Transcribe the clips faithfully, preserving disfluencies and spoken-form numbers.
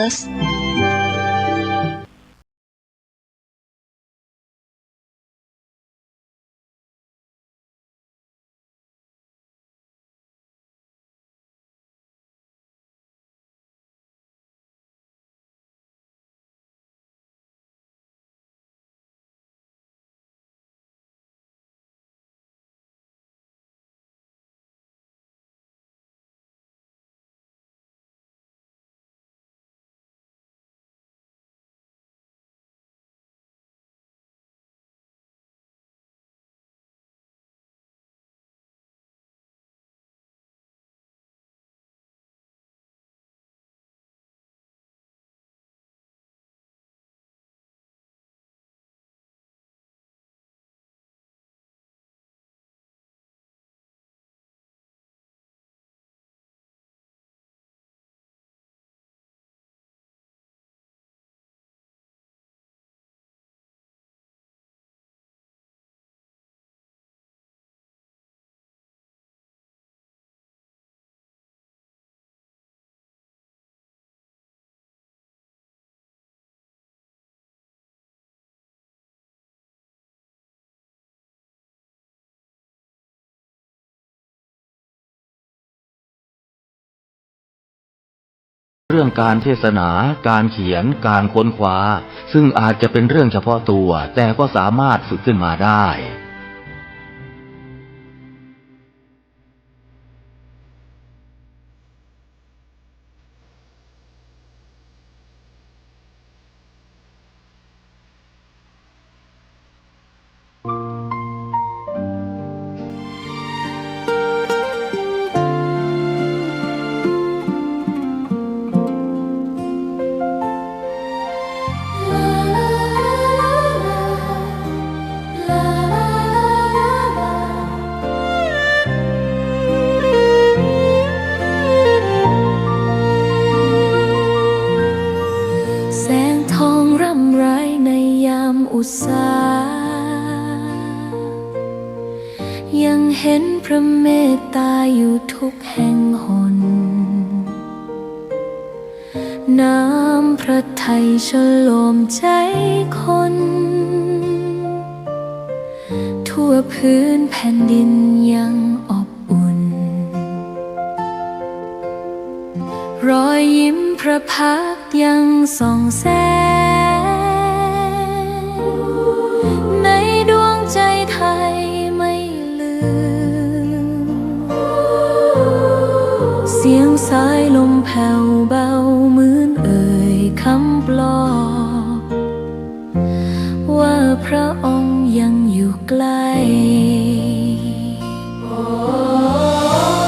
Plus เรื่องการเทศนา การเขียน การค้นคว้า ซึ่งอาจจะเป็นเรื่องเฉพาะตัว แต่ก็สามารถฝึกขึ้นมาได้ แสงทองร่ำไรในยามอุษา ยังเห็นพระเมตตาอยู่ทุกแห่งหน น้ำพระทัยชโลมใจคน ทั่วพื้นแผ่นดินยังอบอุ่น รอยยิ้มพระพักตร์ยังส่องแสง ในดวงใจไทยไม่ลืม เสียงสายลมแผ่วเบาเหมือนเอ่ยคำปลอบ ว่าพระองค์ยังอยู่ใกล้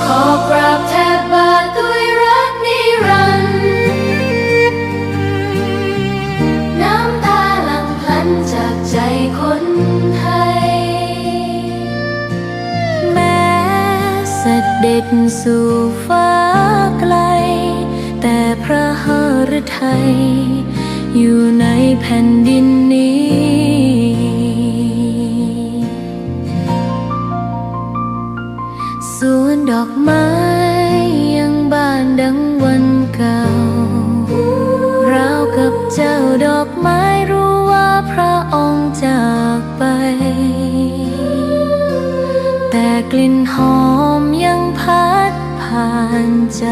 ขอกราบแทบบาทด้วยรักนิรันดร์ น้ำตาหลั่งพลันจากใจคนไทย แม้เสด็จสู่ฟ้าไกล แต่พระหฤทัยอยู่ในแผ่นดินนี้ สวนดอกไม้ยังบานดังวันเก่า ราวกับเจ้าดอกไม้รู้ว่าพระองค์จากไป แต่กลิ่นหอมยังพัดผ่านใจ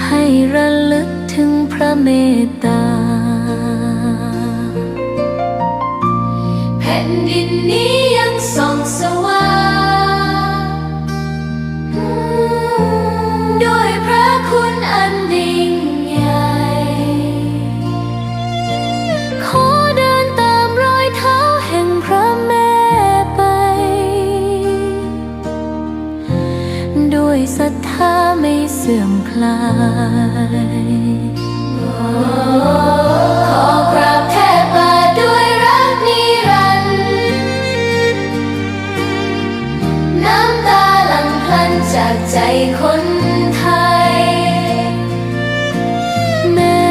ให้ระลึกถึงพระเมตตา แผ่นดินนี้ยังส่องสว่าง ด้วยพระคุณอันยิ่งใหญ่ ขอเดินตามรอยเท้าแห่งพระแม่ไป ด้วยศรัทธาไม่เสื่อมคลาย ขอกราบแทบบาทด้วยรักนิรันดร์ น้ำตาหลั่งพลันจากใจคนไทย แม้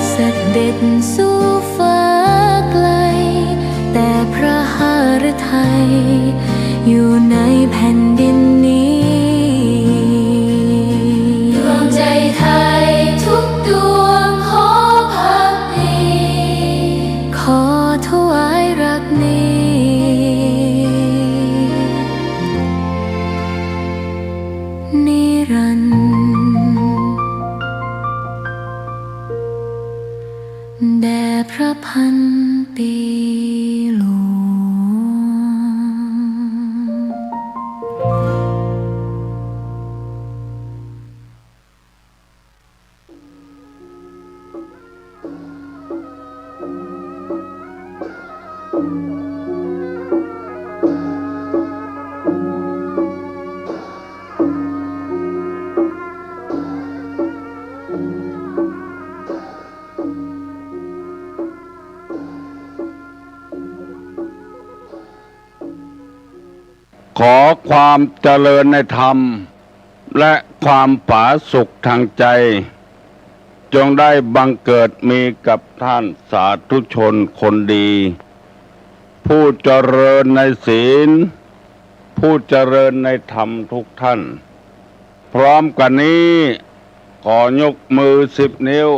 เสด็จสู่ฟ้าไกล แต่พระหฤทัยอยู่ในแผ่นดินนี้ รัน แด่พระพันปีหลวง ขอความเจริญในธรรม และความผาสุกทางใจ จงได้บังเกิดมีกับท่านสาธุชนคนดี ผู้เจริญในศีล ผู้เจริญในธรรมทุกท่าน พร้อมกันนี้ ขอยกมือสิบนิ้ว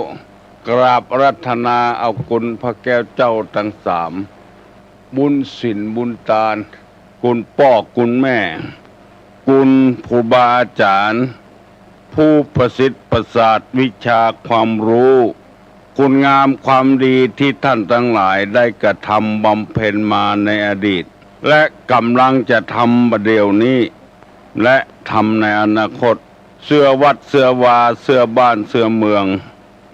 กราบอาราธนาเอาคุณพระแก้วเจ้าทั้งสาม บุญศีลบุญตาน คุณป้อคุณแม่ คุณครูบาอาจ๋ารย์ ผู้ประสิทธิ์ประสาทวิชาความรู้ คุณงามความดีที่ท่านทั้งหลายได้กระทำบำเพ็ญมาในอดีต และกำลังจะทำบ่าเดี่ยวนี้ และทำในอนาคต เสื้อวัดเสื้อวา เสื้อบ้านเสื้อเมือง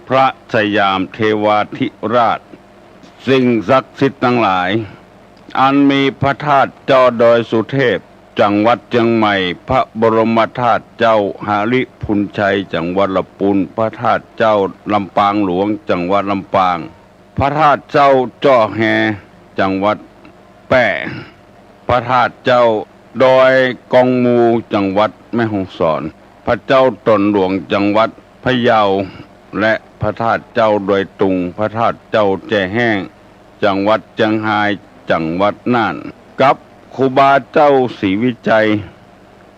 พระสยามเทวาธิราช สิ่งศักดิ์สิทธิ์ทั้งหลาย อันมีพระธาตุเจ้าดอยสุเทพ จังหวัดเชียงใหม่ พระบรมธาตุเจ้าหริภุญชัย จังหวัดละปูน พระธาตุเจ้าลำปางหลวง จังหวัดลำปาง พระธาตุเจ้าจ้อแฮ จังหวัดแป้ พระธาตุเจ้าดอยกองมู จังหวัดแม่ฮ่องสอน พระเจ้าตนหลวง จังหวัดพะเยา และพระธาตุเจ้าดอยตุง พระธาตุเจ้าแจ้แห้ง จังหวัดเจียงฮาย จังหวัดน่าน กับครูบาเจ้าศรีวิชัย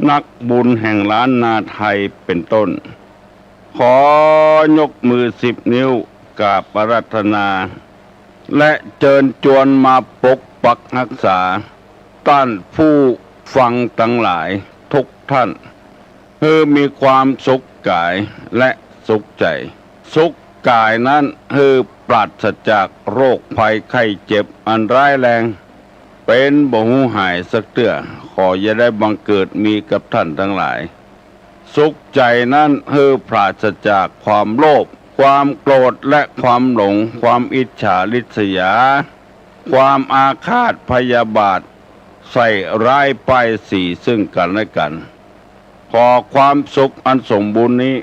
นักบุญแห่งล้านนาไทยเป็นต้น ขอยกมือสิบนิ้วกราบอาราธนา และเจิญจวนมาปกปักฮักษา ต้านผู้ฟังตังหลายทุกท่าน หื้อมีความสุขกายและสุขใจ๋ สุขกายนั้นหื้อปราศจากโรคภัยไข้เจ็บอันร้ายแรง เป๋นบ่ฮู้หายสักเตื้อ ขออย่าได้บังเกิดมีกับท่านตังหลาย สุขใจ๋นั้นหื้อปราศจากความโลภ ความโกรธ และความหลง ความอิจฉาริษยา ความอาฆาตพยาบาท ใส่ร้ายป้ายสีซึ่งกั๋นและกั๋น ขอความสุขอันสมบูรณ์นี้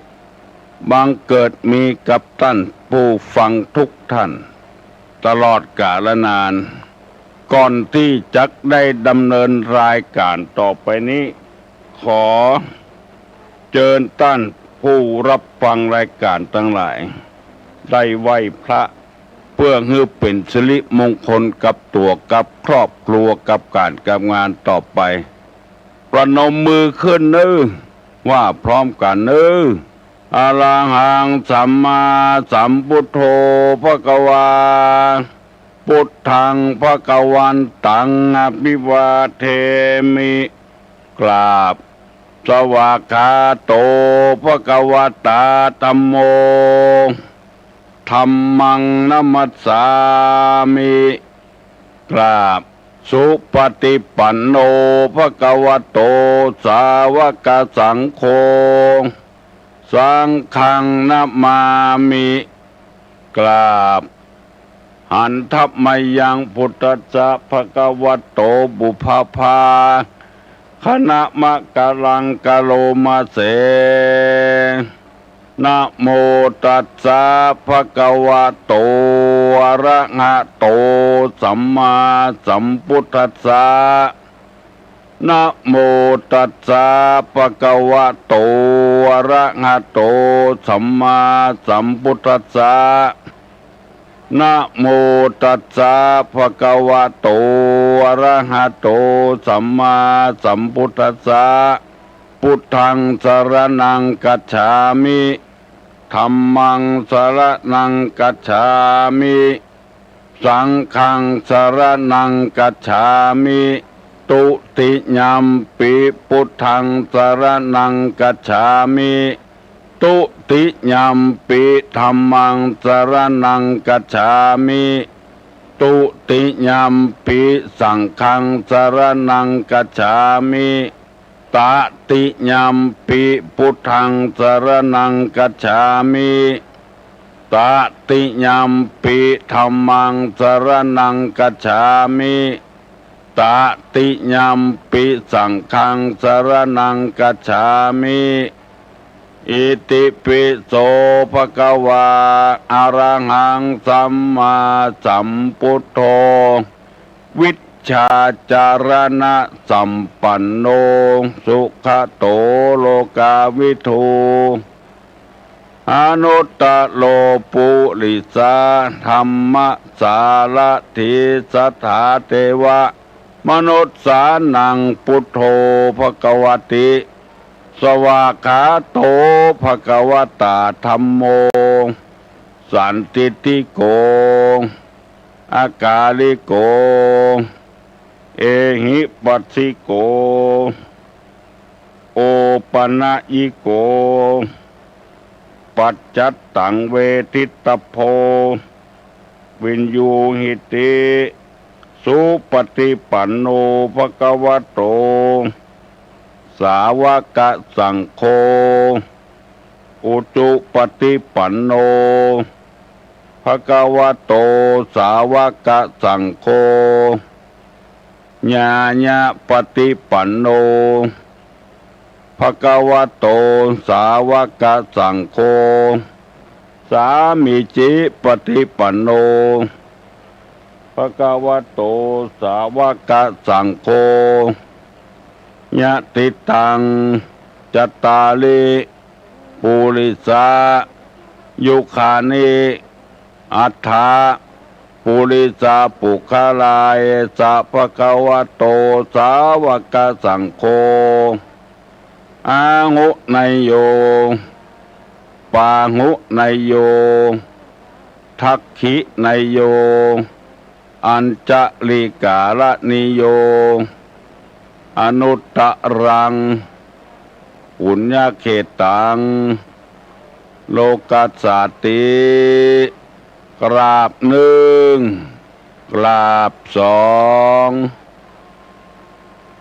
บังเกิดมีกับต้านผู้ฟังทุกท่าน ตลอดกาลนาน ก่อนตี้จักได้ดำเนินรายก๋านต่อไปนี้ ขอเจิญต้านผู้รับฟังรายก๋านตังหลาย ได้ไหว้พระ เปื้อหื้อเป๋นสิริมงคลกับตั๋วกับครอบครัวกับก๋านกับงานต่อไป ประนมมือขึ้นเน้อ ว่าพร้อมกั๋นเน้อ อะระหังสัมมาสัมพุทโธภะคะวา พุทธังภะคะวันตังอภิวาเทมิ กราบ สวากขาโตภะคะวะตาธัมโม ธัมมังนะมัสสามิ กราบ สุปะติปันโนภะคะวะโตสาวะกะสังโฆ สังฆังนะมามิ กราบ หันทะมะยังพุทธัสสะภะคะวะโตปุพพะภาคะนะมะกะลังกะโลมะเส นะโมตัสสะภะคะวะโต อะระหะโต สัมมาสัมพุทธัสสะ นะโมตัสสะภะคะวะโต อะระหะโต สัมมาสัมพุทธัสสะ นะโมตัสสะภะคะวะโต อะระหะโต สัมมาสัมพุทธัสสะ พุทธังสะระณังคัจฉามิ ธัมมังสะระณังคัจฉามิ สังฆังสะระณังคัจฉามิ ตุ ตุติยัมปิ พุทธัง สรณัง คัจฉามิ ตุติยัมปิ ธัมมัง สรณัง คัจฉามิ ตุติยัมปิ สังฆัง สรณัง คัจฉามิ ตติยัมปิ พุทธัง สรณัง คัจฉามิ ตติยัมปิ ธัมมัง สรณัง คัจฉามิ ตติยัมปิ สังฆัง สรณัง คัจฉามิ อิติปิโส ภะคะวา อะระหัง สัมมาสัมพุทโธ วิชชาจารณสัมปันโน สุขะโต โลกาวิทู อนุตตโร ปุริสะ ธัมมะสารถี สัทธา เทวะ มนุสสานัง พุทโธ ภะคะวะติ สวากขาโต ภะคะวะตา ธัมโม สันทิฏฐิโก อะกาลิโก เอหิปัสสิโก โอปะนะยิโก ปัจจัตตัง เวทิตตะโพ วิญญูหิติ สุปะฏิปันโน ภะคะวะโต สาวะกะสังโฆ อุจุปะฏิปันโน ภะคะวะโต สาวะกะสังโฆ ญาณะปะฏิปันโน ภะคะวะโต สาวะกะสังโฆ สามีจิปะฏิปันโน ภะคะวะโต สาวะกะสังโฆ ยะติตัง จัตตาริ ปุริสา ยุคานิ อัฏฐะ ปุริสา ปุคคลา เอสะ ภะคะวะโต สาวะกะสังโฆ อาหุเนยโย ปาหุเนยโย ทักขิเนยโย อัญชะลีกาละนิโย อนุตตะรัง ปุญญะเขตัง โลกัสสาติ กราบนึ่ง กราบสอง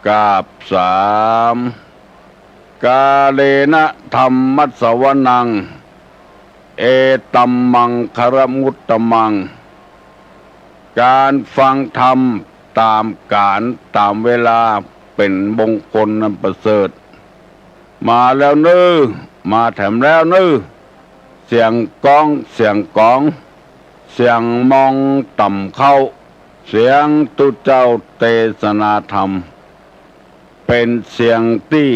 กราบสาม กาเลนะ ธัมมัสสวนัง เอตัมมังคะละมุตตะมัง ก๋านฟังธรรมต๋ามก๋าลต๋ามเวลาเป๋นมงคลอันประเสริฐ มาแล้วเน้อ มาแถมแล้วเน้อ เสียงก๊องเสียงก๋อง เสียงมองต่ำเข้า เสียงตุ๊เจ้าเตสนาธรรม เป๋นเสียงตี้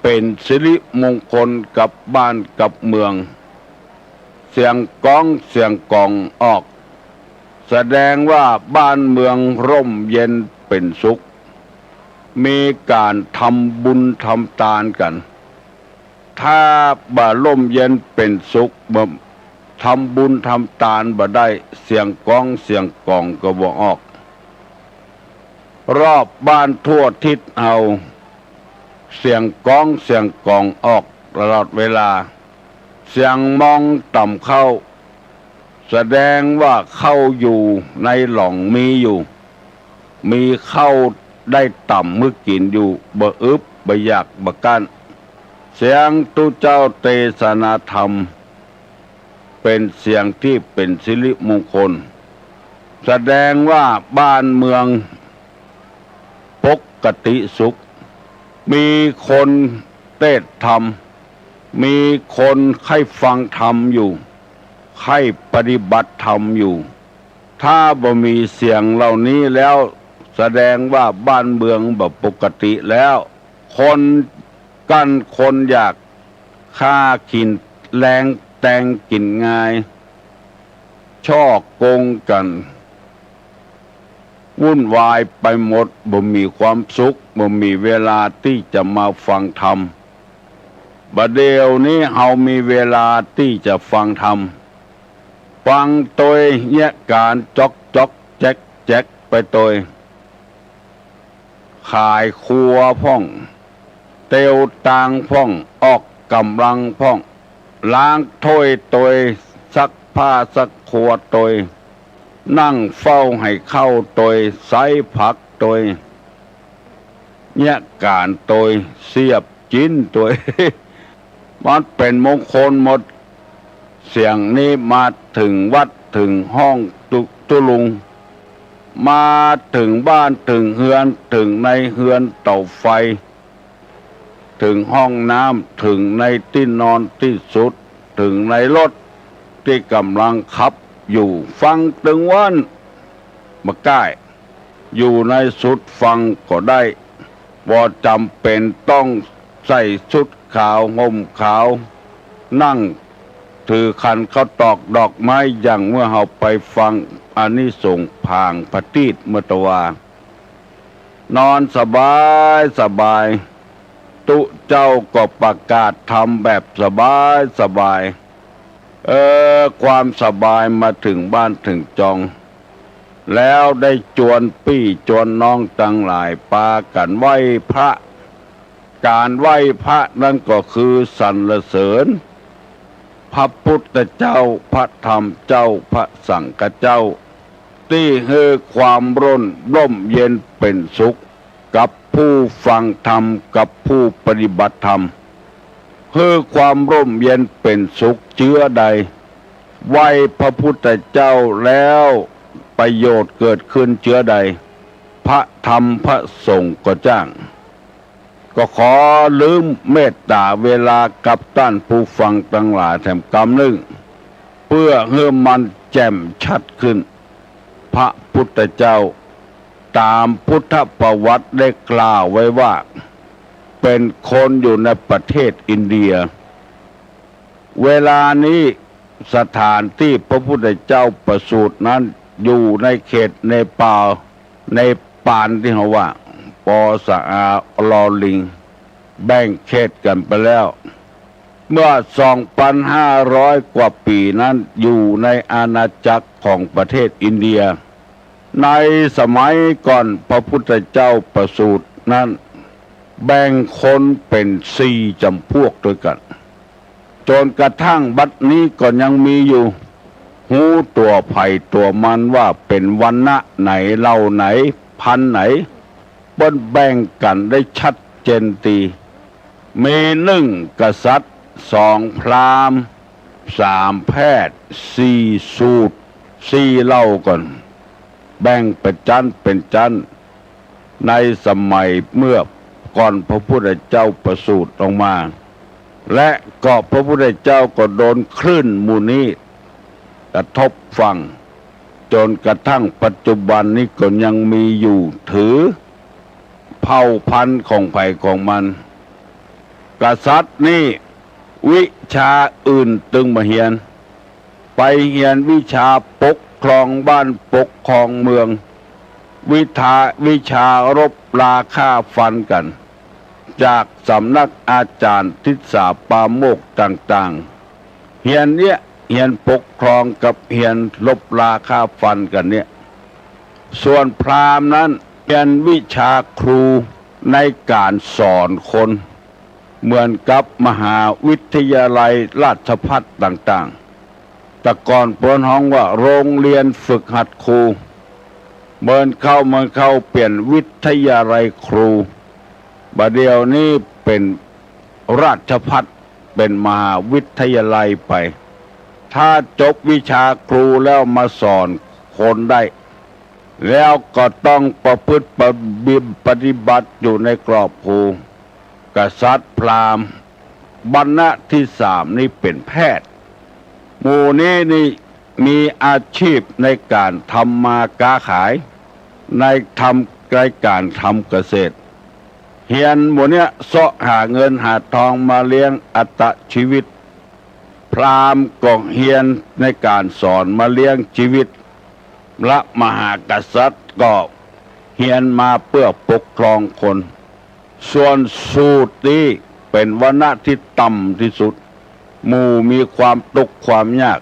เป๋นสิริมงคลกับบ้านกับเมือง เสียงก๊องเสียงก๋องออก แสดงว่าบ้านเมืองร่มเย็นเป๋นสุข มีก๋านทำบุญทำตานกั๋น ถ้าบ่ร่มเย็นเป๋นสุข บ่ทำบุญทำตานบ่ได้ เสียงก๊องเสียงก๋องก็บ่ออก รอบบ้านทั่วทิศเฮา เสียงก๊องเสียงก๋องออกตลอดเวลา เสียงมองต่ำเข้า แสดงว่าข้าวอยู่ในหล่องมีอยู่ มีข้าวได้ต่ำหื้อกิ๋นอยู่ บ่อึดบ่อยากบ่กลั้น เสียงตุ๊เจ้าเตสนาธรรม เป๋นเสียงตี้เป๋นสิริมงคล แสดงว่าบ้านเมืองปกติสุข มีคนเตสน์ธรรม มีคนใค่ฟังธรรมอยู่ ใค่ปฏิบัติธรรมอยู่ ถ้าบ่มีเสียงเหล่านี้แล้ว แสดงว่าบ้านเมืองบ่ปกติแล้ว คนกลั้นคนอยาก ฆ่ากิ๋นแลงแตงกิ๋นงาย ฉ้อโกงกั๋น วุ่นวายไปหมด บ่มีความสุข บ่มีเวลาตี้จะมาฟังธรรม บ่าเดี่ยวนี้เฮามีเวลาตี้จะฟังธรรม ฟังตวยเยียะก๋านจ๊อกจ๊อกแจ๊กแจ๊กไปตวย ขายครัวพ่อง เตียวตางพ่อง ออกก๋ำลังพ่อง ล้างถ้วยตวย ซักผ้าซักครัวตวย นั่งเฝ้าไหข้าวตวย ใซ้ผักตวย เยียะก๋านตวย เสียบจิ๊นตวย มันเป๋นมงคลหมด เสียงนี้มาเถิงวัดเถิงห้องตุ๊ ตุ๊ลุง มาเถิงบ้านเถิงเฮือน เถิงในเฮือนเต๋าไฟ เถิงห้องน้ำ เถิงในตี้นอนตี้สุด เถิงในรถตี้ก๋ำลังขับอยู่ ฟังตึงวัน บ่ก้าย อยู่ในสุดฟังก็ได้ บ่จ๋ำเป๋นต้องใส่ชุดขาวห่มขาว นั่งถือขันข้าวตอกดอกไม้ อย่างเมื่อเฮาไปฟังอานิสงส์ผางพระตีดเมื่อตะวา นอนสบายสบาย ตุ๊เจ้าก็ประกาศธรรมแบบสบายสบาย เออ ความสบายมาเถิงบ้านเถิงจอง แล้วได้จวนปี้จวนน้องตังหลายปากั๋นไหว้พระ ก๋านไหว้พระนั้นก็คือสรรเสริญพระพุทธเจ้า พระธรรมเจ้า พระสังฆเจ้า ตี้หื้อความร่ม ร่มเย็นเป๋นสุข กับผู้ฟังธรรม กับผู้ปฏิบัติธรรม หื้อความร่มเย็นเป๋นสุขเจื้อใด ไหว้พระพุทธเจ้าแล้วประโยชน์เกิดขึ้นเจื้อใด พระธรรมพระสงฆ์ก็จ้าง ก็ขอลืมเมตต๋าเวลากับต้านผู้ฟังตังหลายแถมกำนึ่ง เปื้อหื้อมันแจ่มชัดขึ้น พระพุทธเจ้า ต๋ามพุทธประวัติได้กล่าวไว้ว่า เป๋นคนอยู่ในประเทศอินเดีย เวลานี้สถานตี้พระพุทธเจ้าประสูตินั้นอยู่ในเขตเนปาล เนปาลตี้เฮาว่า ปอสะอา ลอลิง แบ่งเขตกั๋นไปแล้ว เมื่อสองปันห้าร้อยกว่าปี๋นั้นอยู่ในอาณาจักรของประเทศอินเดีย ในสมัยก่อนพระพุทธเจ้าประสูตินั้น แบ่งคนเป๋นสี่จ๋ำพวกตวยกั๋น จ๋นกระทั่งบัดนี้ก็ยังมีอยู่ ฮู้ตั๋วใผตั๋วมันว่าเป๋นวรรณะไหนเหล่าไหน พรรคไหน เปิ้นแบ่งกั๋นได้ชัดเจนดี มีหนึ่งกษัตริย์ สองพราหมณ์ สามแพทย์ สี่สูตร สี่เหล่าก่อน แบ่งเป๋นจั๊นเป๋นจั๊น ในสมัยเมื่อก่อนพระพุทธเจ้าประสูติออกมา และก็พระพุทธเจ้าก็โดนคลื่นหมู่นี้กระทบฝั่ง จ๋นกระทั่งปัจจุบันนี้ก็ยังมีอยู่ ถือเผ่าพันธุ์ของใผของมัน กษัตริย์นี่วิชาอื่นตึงบ่เฮียน ไปเฮียนวิชาปกครองบ้านปกครองเมือง วิชา วิชารบราฆ่าฟันกั๋น จากสำนักอาจ๋ารย์ทิสสาปาโมกข์ต่างๆ เฮียนเยียะ เฮียนปกครองกับเฮียนรบราฆ่าฟันกั๋นเนี่ย ส่วนพราหมณ์นั้นเฮียนวิชาครูในก๋านสอนคน เหมือนกับมหาวิทยาลัยราชภัฏต่างๆ แต่ก่อนเปิ้นฮ้องว่าโรงเรียนฝึกหัดครู เมินเข้า เมินเข้าเปลี่ยนวิทยาลัยครู บ่าเดี่ยวนี้เป๋นราชภัฏ เป๋นมหาวิทยาลัยไป ถ้าจบวิชาครูแล้วมาสอนคนได้ แล้วก็ต้องประพฤติปฏิบัติอยู่ในกรอบครู กษัตริย์พราหมณ์ วรรณะตี้สามนี่เป๋นแพทย์ หมู่นี้นี่มีอาชีพในก๋านทำมาก๊าขาย ในทำ ในก๋านทำเกษตร เฮียนหมู่เนี้ยเซาะหาเงินหาทองมาเลี้ยงอัตชีวิต พราหมณ์ก็เฮียนในก๋านสอนมาเลี้ยงชีวิต พระมหากษัตริย์ก็เฮียนมาเปื้อปกครองคน ส่วนสูตรนี้เป๋นวรรณะตี้ต่ำตี้สุด หมู่มีความตุ๊กข์ความยาก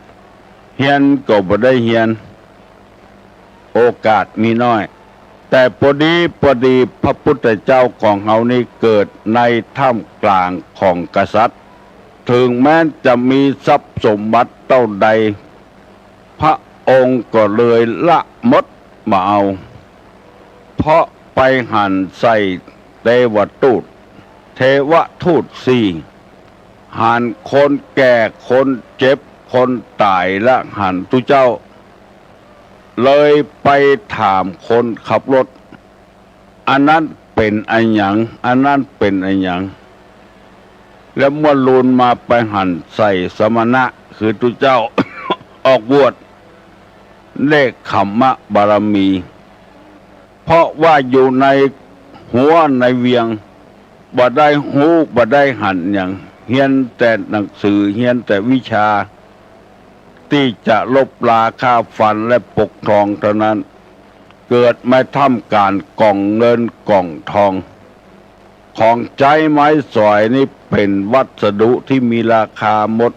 เฮียนก็บ่ได้เฮียน โอกาสมีน้อย แต่ปอดีปอดีพระพุทธเจ้าของเฮานี้เกิดในท่ามกลางของกษัตริย์ เถิงแม้นจะมีทรัพย์สมบัติเต้าใด พระองค์ก็เลยละหมดบ่เอา เพราะไปหันใส่เทวทูต เทวทูตสี่ หันคนแก่ คนเจ็บ คนต๋าย และหันตุ๊เจ้า เลยไปถามคนขับรถ อันนั้นเป๋นอะหยัง อันนั้นเป๋นอะหยัง แล้วเมื่อลูนมาไปหันใส่สมณะ คือตุ๊เจ้า ออกบวช เนกขัมมะบารมี เพราะว่าอยู่ในหัวในเวียง บ่ได้ฮู้บ่ได้หันหยัง เฮียนแต่หนังสือ เฮียนแต่วิชา ตี้จะลบราฆ่าฟันและปกครองเต้านั้น เกิดมาท่ามกลางก๋องเงินก๋องทอง ของใจ๊ไม้สอยนี้เป๋นวัสดุตี้มีราคาหมด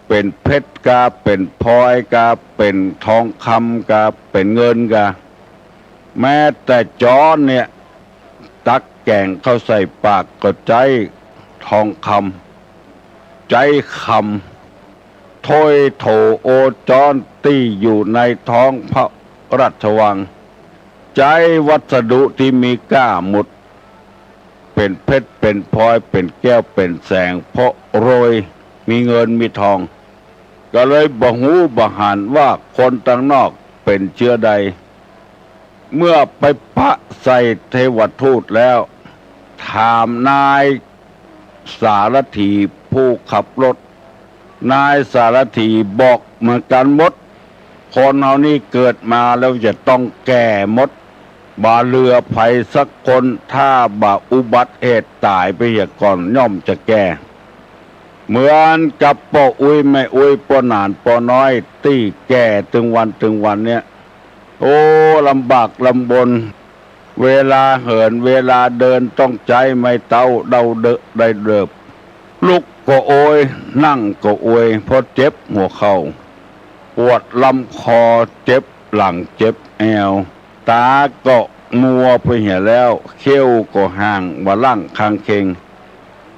เป๋นเพชรกา เป๋นพลอยกา เป๋นทองคำกา เป๋นเงินกา แม้แต่จ๊อนเนี่ย ตักแก๋งเข้าใส่ปากก็ใจ๊ทองคำ ใจ๊คำ ถ้วยโถโอจ๊อนตี้อยู่ในท้องพระราชวัง ใจ๊วัสดุตี้มีก้าหมด เป๋นเพชรเป๋นพลอย เป๋นแก้วเป๋นแสง เพราะรวย มีเงินมีทอง ก็เลยบ่ฮู้บ่หันว่าคนตังนอกเป๋นเจื้อใด เมื่อไปปะใส่เทวทูตแล้ว ถามนายสารถีผู้ขับรถ นายสารถีบอกเหมือนกั๋นหมด คนเฮานี้เกิดมาแล้วจะต้องแก่หมด บ่เหลือใผสักคน ถ้าบ่อุบัติเหตุต๋ายไปเหียก่อนย่อมจะแก่ เหมือนกับป้ออุ๊ยแม่อุ๊ย ป้อหนานป้อน้อย ตี้แก่ตึงวันตึงวันเนี่ย โอ้ ลำบากลำบน เวลาเหินเวลาเดินต้องใจ๊ไม้เต๊าเด้าเดอะได้เดิบ ลุกก็โอย นั่งก็โอย เพราะเจ็บหัวเข่า ปวดลำคอ เจ็บหลัง เจ็บแอว ต๋าก็มัวไปเหียแล้ว เขี้ยวก็ห่าง บ่าล่างคางเคง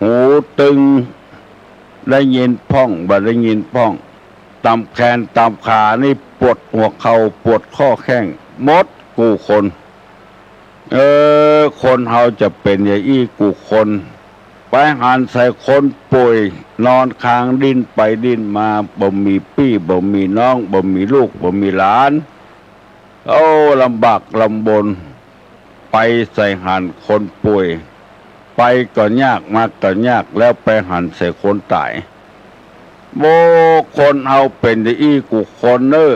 หูตึง ได้ยินพ่อง บ่ได้ยินพ่อง ต๋ามแขนต๋ามขานี่ปวดหัวเข่า ปวดข้อแข้ง หมดกู้คน เออ คนเฮาจะเป๋นอย่างอี้กู้คน ไปหันใส่คนป่วย นอนคางดิ้นไปดิ้นมา บ่มีปี้ บ่มีน้อง บ่มีลูก บ่มีหลาน โอ้ ลำบากลำบน ไปใส่หันคนป่วย ไปก็ยาก มาก็ยาก แล้วไปหันใส่คนต๋าย โอ้ คนเฮาเป๋นอย่างอี้กู้คนเน่อ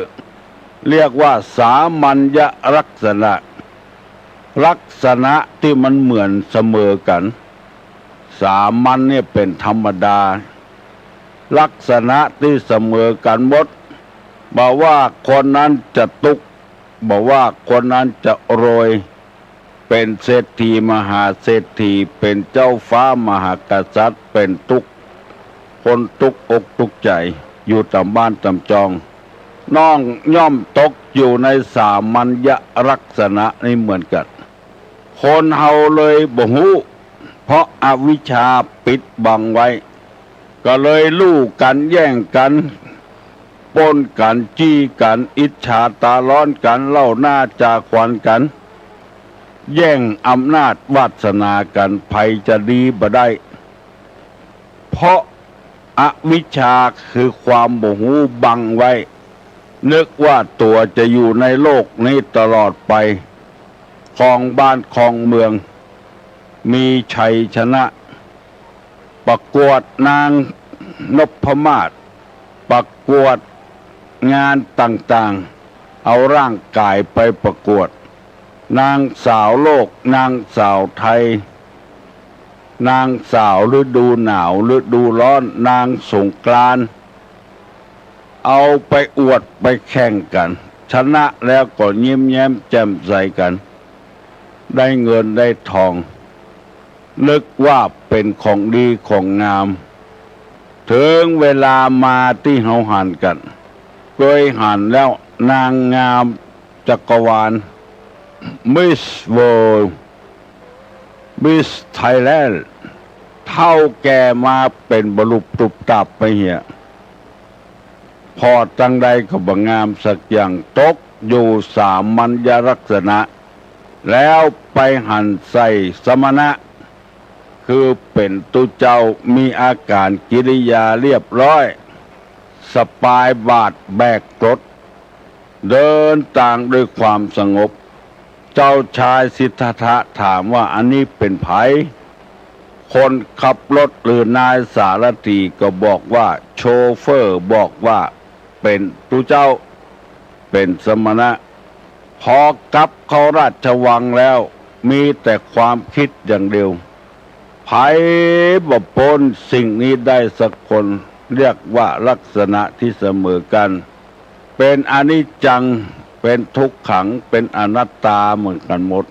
เรียกว่าสามัญญลักษณะ ลักษณะตี้มันเหมือนเสมอกั๋น สามัญเนี่ยเป๋นธรรมดา ลักษณะตี้เสมอกั๋นหมด บ่ว่าคนนั้นจะตุ๊กข์ บ่ว่าคนนั้นจะรวย เป๋นเศรษฐีมหาเศรษฐี เป๋นเจ้าฟ้ามหากษัตริย์ เป๋นตุ๊กข์ คนตุ๊กข์อกตุ๊กข์ใจ๋ อยู่ต๋ามบ้านต๋ามจอง น้องย่อมตกอยู่ในสามัญญลักษณะนี้เหมือนกั๋น คนเฮาเลยบ่ฮู้ เพราะอวิชชาปิดบังไว้ ก็เลยลู่กั๋น แย่งกั๋น ปล้นกั๋น จี้กั๋น อิจฉาต๋าฮ้อนกั๋น เล่าหน้าจ๋าขวัญกั๋น แย่งอำนาจวาสนากั๋น ใผจะดีบ่ได้ เพราะอวิชชาคือความบ่ฮู้บังไว้ นึกว่าตั๋วจะอยู่ในโลกนี้ตลอดไป ครองบ้านครองเมือง มีชัยชนะ ประกวดนางนพมาศ ประกวดงานต่างๆ เอาร่างกายไปประกวด นางสาวโลก นางสาวไทย นางสาวฤดูหนาว ฤดูฮ้อน นางสงกรานต์ เอาไปอวดไปแข่งกั๋น ชนะแล้วก็ยิ้มแย้มแจ่มใสกั๋น ได้เงินได้ทอง นึกว่าเป๋นของดีของงาม เถิงเวลามาตี้เฮาหันกั๋น เกยหันแล้วนางงามจักรวาล Miss World Miss Thailand เฒ่าแก่มาเป๋นบรรลุบตุ๊บตับไปเหีย ผ่อตังใดก็บ่งามสักอย่าง ตกอยู่สามัญญลักษณะ แล้วไปหันใส่สมณะ คือเป๋นตุ๊เจ้า มีอาก๋านกิริยาเรียบร้อย สะปายบาตรแบกกรด เดินตางด้วยความสงบ เจ้าชายสิทธัตถะถามว่า อันนี้เป๋นใผ คนขับรถหรือนายสารถีก็บอกว่า โชเฟอร์บอกว่าเป๋นตุ๊เจ้า เป๋นสมณะ พอกลับเข้าราชวังแล้ว มีแต่ความกึ๊ดอย่างเดียว ใผบ่ป๊นสิ่งนี้ได้สักคน เรียกว่าลักษณะที่เสมอกั๋น เป๋นอนิจจัง เป๋นทุกขัง เป๋นอนัตตาเหมือนกั๋นหมด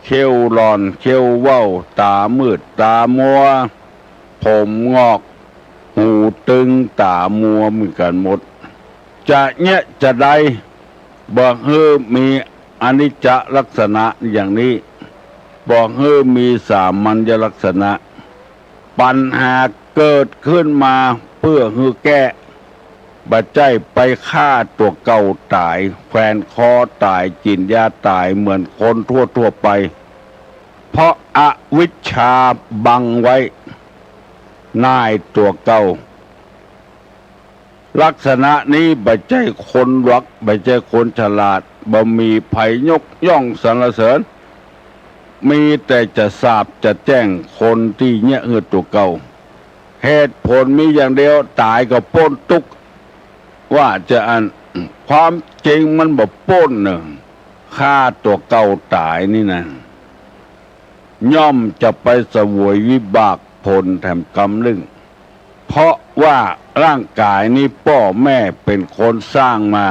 เขี้ยวหล่อน เขี้ยวเว้า ต๋ามืด ต๋ามัว ผมหงอก หูตึง ต๋ามัวเหมือนกั๋นหมด จะเยียะจะใด บ่หื้อมีอนิจจลักษณะอย่างนี้ บ่หื้อมีสามัญญลักษณะ ปัญหาเกิดขึ้นมาเปื้อหื้อแก้ บ่ใจ้ไปฆ่าตั๋วเก่าต๋าย แขวนคอต๋าย กิ๋นยาต๋ายเหมือนคนทั่วๆ ไป เพราะอวิชชาบังไว้ น่ายตั๋วเก่า ลักษณะนี้บ่ใจ้คนหลวก บ่ใจ้คนฉลาด บ่มีใผยกย่องสรรเสริญ มีแต่จะสาปจะแจ้งคนตี้เยียะหื้อตั๋วเก่า เหตุผลมีอย่างเดียว ต๋ายก็ป๊นตุ๊กข์ ว่าจะอั้น ความจริงมันบ่ป๊นเน่อ ฆ่าตั๋วเก่าต๋ายนี่นะ ย่อมจะไปเสวยวิบากผลแถมกำนึ่ง เพราะว่าร่างก๋ายนี้ป้อแม่เป๋นคนสร้างมา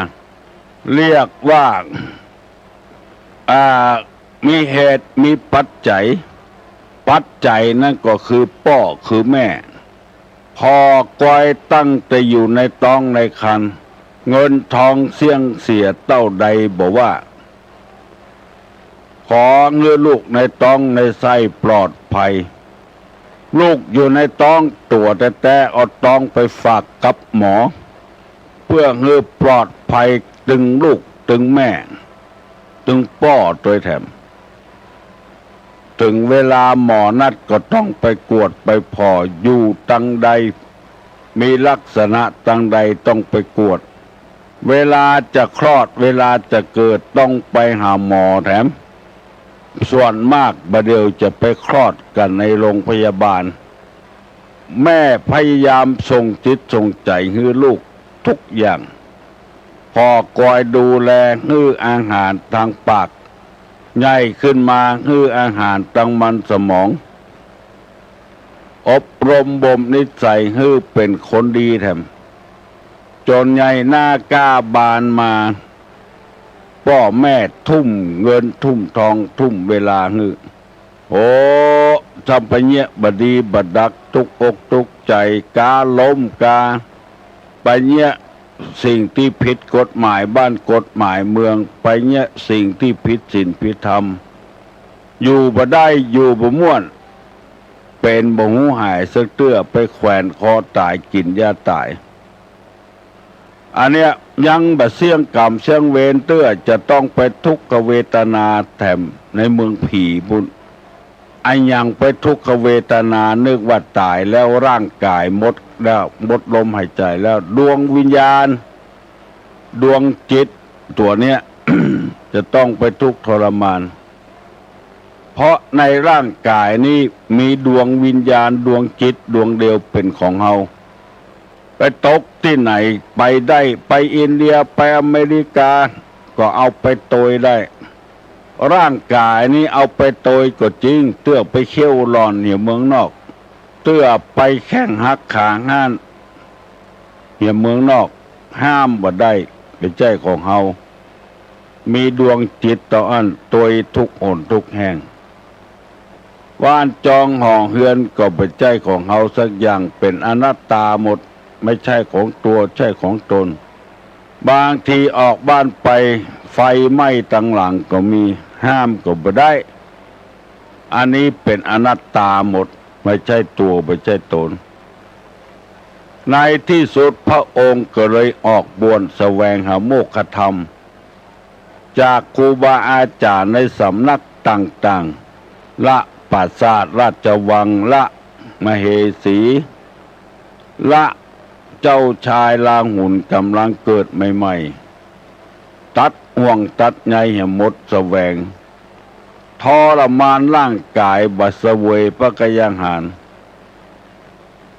เรียกว่า อ่า มีเหตุมีปัจจัย ปัจจัยนั้นก็คือป้อคือแม่ ผ่อกอยตั้งแต่อยู่ในต๊องในครรภ์ เงินทองเสี้ยงเสียเต้าใดบ่ว่า ขอหื้อลูกในต๊องในไส้ปลอดภัย ลูกอยู่ในต๊องตั๋วแต๊ๆ เอาต๊องไปฝากกับหมอ เปื้อหื้อปลอดภัยตึงลูกตึงแม่ ตึงป้อตวยแถม เถิงเวลาหมอนัดก็ต้องไปกวดไปผ่อ อยู่ตังใด มีลักษณะตังใดต้องไปกวด เวลาจะคลอด เวลาจะเกิดต้องไปหาหมอแถม ส่วนมากบ่าเดี่ยวจะไปคลอดกั๋นในโรงพยาบาล แม่พยายามส่งจิตส่งใจ๋หื้อลูกทุกอย่าง ผ่อกอยดูแลหื้ออาหารตางปาก ใหญ่ขึ้นมาหื้ออาหารตางมันสมอง อบรมบ่มนิสัยหื้อเป๋นคนดีแถม จ๋นใหญ่หน้าก้าบานมา ป้อแม่ทุ่มเงินทุ่มทองทุ่มเวลาหื้อ โอ้ ถ้าไปเยียะบ่ดีบ่ดัก ตุ๊กอกตุ๊กใจ๋ กาล้มกา ไปเยียะสิ่งตี้ผิดกฎหมายบ้านกฎหมายเมือง ไปเยียะสิ่งตี้ผิดศีลผิดธรรม อยู่บ่ได้ อยู่บ่ม่วน เป๋นบ่ฮู้หายสักเตื้อ ไปแขวนคอต๋าย กิ๋นยาต๋าย อันเนี้ยยังบ่เสี้ยงก๋รรมเสี้ยงเวรเตื้อ จะต้องไปทุกขเวทนาแถมในเมืองผีปู๊น อะหยังไปทุกขเวทนา นึกว่าต๋ายแล้ว ร่างก๋ายหมดแล้ว หมดลมหายใจ๋แล้ว ดวงวิญญาณ ดวงจิตตั๋วเนี้ย จะต้องไปทุกข์ทรมาน เพราะในร่างก๋ายนี้มีดวงวิญญาณ ดวงจิตดวงเดียวเป๋นของเฮา ไปตกตี้ไหนไปได้ ไปอินเดีย ไปอเมริกา ก็เอาไปตวยได้ ร่างก๋ายนี้เอาไปตวยก็จริง เตื้อไปเขี้ยวหล่อนเหียเมืองนอก เตื้อไปแข้งหักขาห้านเหียเมืองนอก ห้ามบ่ได้ บ่ใจ้ของเฮา มีดวงจิตเต้าอั้น ตวยทุกหนทุกแห่ง บ้านจองหอเฮือนก็บ่ใจ้ของเฮาสักอย่าง เป๋นอนัตตาหมด ไม่ใช่ของตัว ใช่ของตน บางทีออกบ้านไป ไฟไหม้ตังหลังก็มี ห้ามก็บ่ได้ อันนี้เป๋นอนัตตาหมด ไม่ใช่ตั๋ว ไม่ใช่ต๋น ในตี้สุดพระองค์ก็เลยออกบวชแสวงหาโมกขธรรม จากครูบาอาจ๋ารย์ในสำนักต่างๆ ละปราสาทราชวัง ละมเหสี ละเจ้าชายราหุลก๋ำลังเกิดใหม่ๆ ตัดห่วงตัดใยเหียหมดแสวง ทรมานร่างก๋ายบ่เสวยพระกยาหาร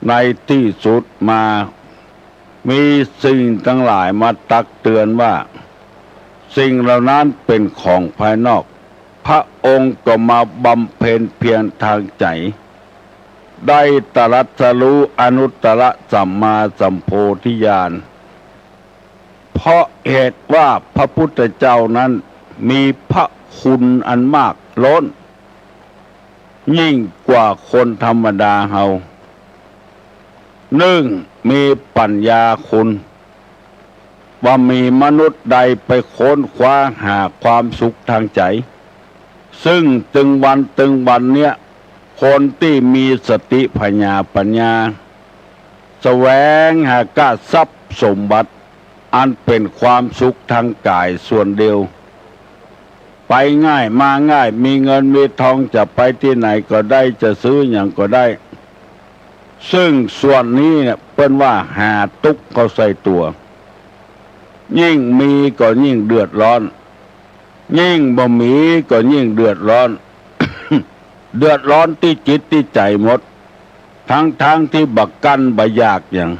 ในตี้สุดมา มีสิ่งตังหลายมาตักเตือนว่า สิ่งเหล่านั้นเป๋นของภายนอก พระองค์ก็มาบำเพ็ญเพียรตางใจ๋ ได้ตรัสรู้อนุตตรสัมมาสัมโพธิญาณ เพราะเหตุว่าพระพุทธเจ้านั้นมีพระคุณอันมากล้น ยิ่งกว่าคนธรรมดาเฮา นึ่ง มีปั๋ญญาคุณ บ่มีมนุษย์ใดไปค้นคว้าหาความสุขตางใจ๋ ซึ่งตึงวันตึงวันเนี้ย คนตี้มีสติผญาปั๋ญญา แสวงหาก้าทรัพย์สมบัติ อันเป๋นความสุขตางก๋ายส่วนเดียว ไปง่ายมาง่าย มีเงินมีทอง จะไปตี้ไหนก็ได้ จะซื้อหยังก็ได้ ซึ่งส่วนนี้เนี่ยเปิ้นว่าหาตุ๊กข์เข้าใส่ตั๋ว ยิ่งมีก็ยิ่งเดือดร้อน ยิ่งบ่มีก็ยิ่งเดือดร้อน เดือดร้อนตี้จิตตี้ใจ๋หมด ตึงๆ ตี้บ่กั้นบ่อยากหยัง